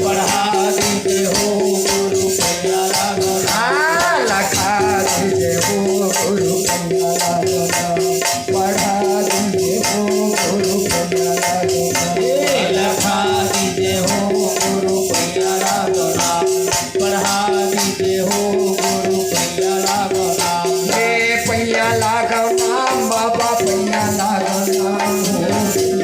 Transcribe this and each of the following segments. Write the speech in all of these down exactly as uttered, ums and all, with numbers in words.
पढ़ा दीजे हो गुरु पैया लागो ना। हाँ, लखा दीजे हो गुरु पैया लागो ना। पढ़ा दीजे हो गुरु पैया लागो ना। ए, लखा दीजे हो गुरु पैया लागो ना। पढ़ा दीजे हो गुरु पैया लागो ना। ए, पैया लागो ना, बाबा पैया लागो ना।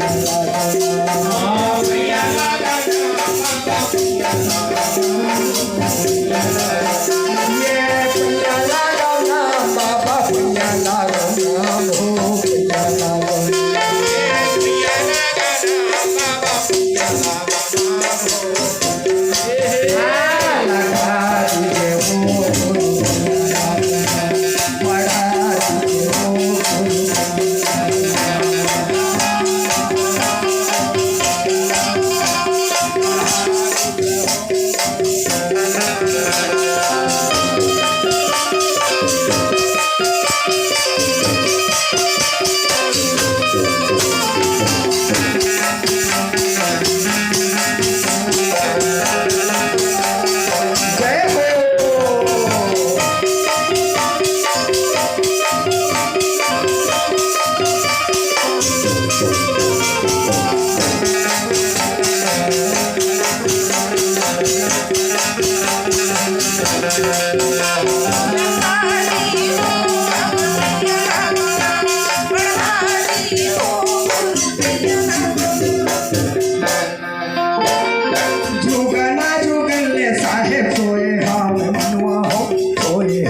जुगना जुगन ले साहेब सोए हाल मनुआ हो, सोए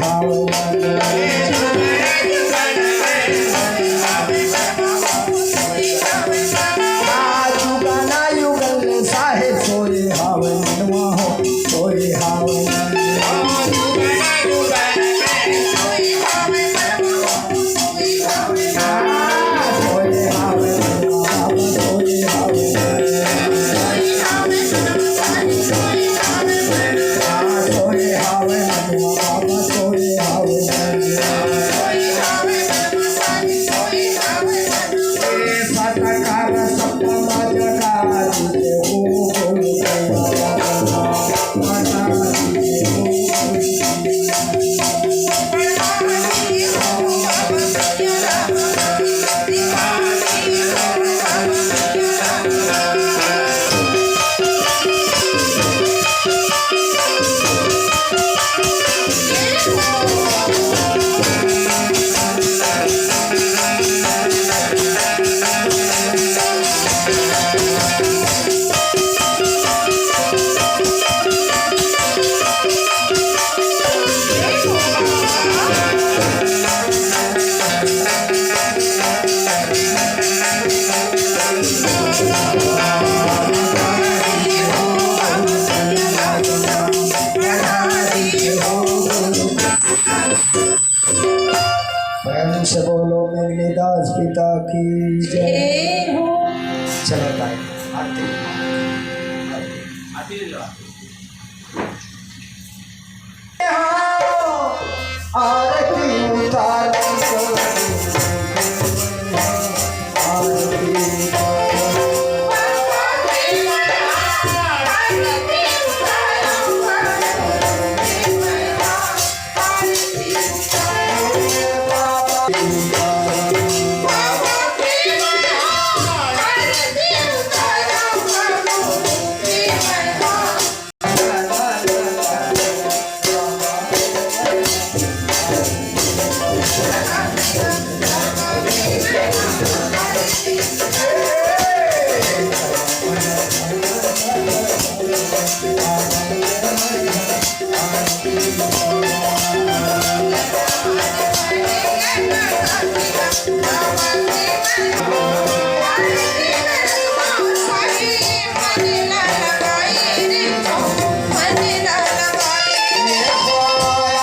प्रेम से बोलो मेघनाथ दास पिता की जय। जय हो। चलो भाई, आरती। आरती। आरती उतार।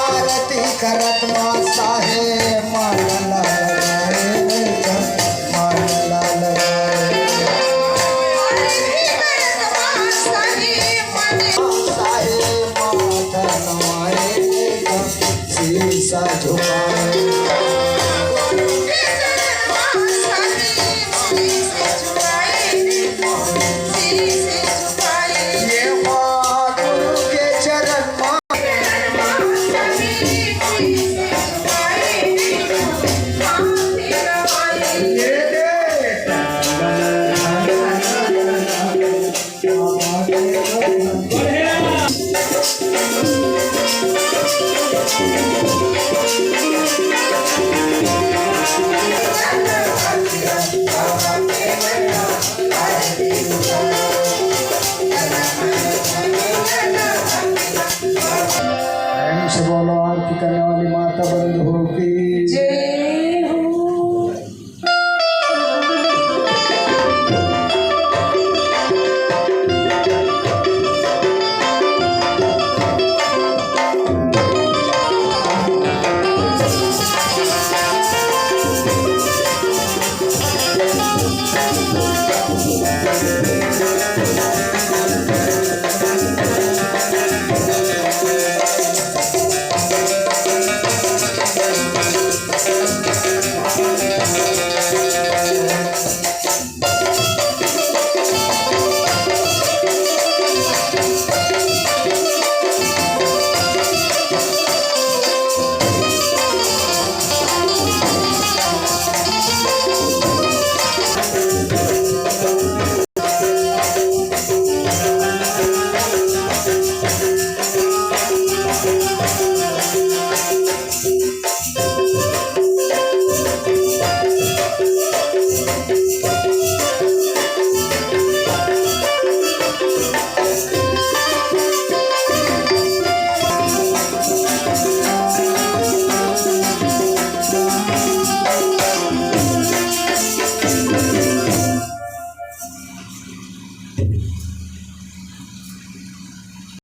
आरती करत मा साहे मन ला लगाए, मन ला लगाए। साहे माथा नवाए, शीशा झुकाए। ये माँ गुरु के चरण मा। प्रेम से बोलो आरती करने वाली माता बंधुओं की जय हो।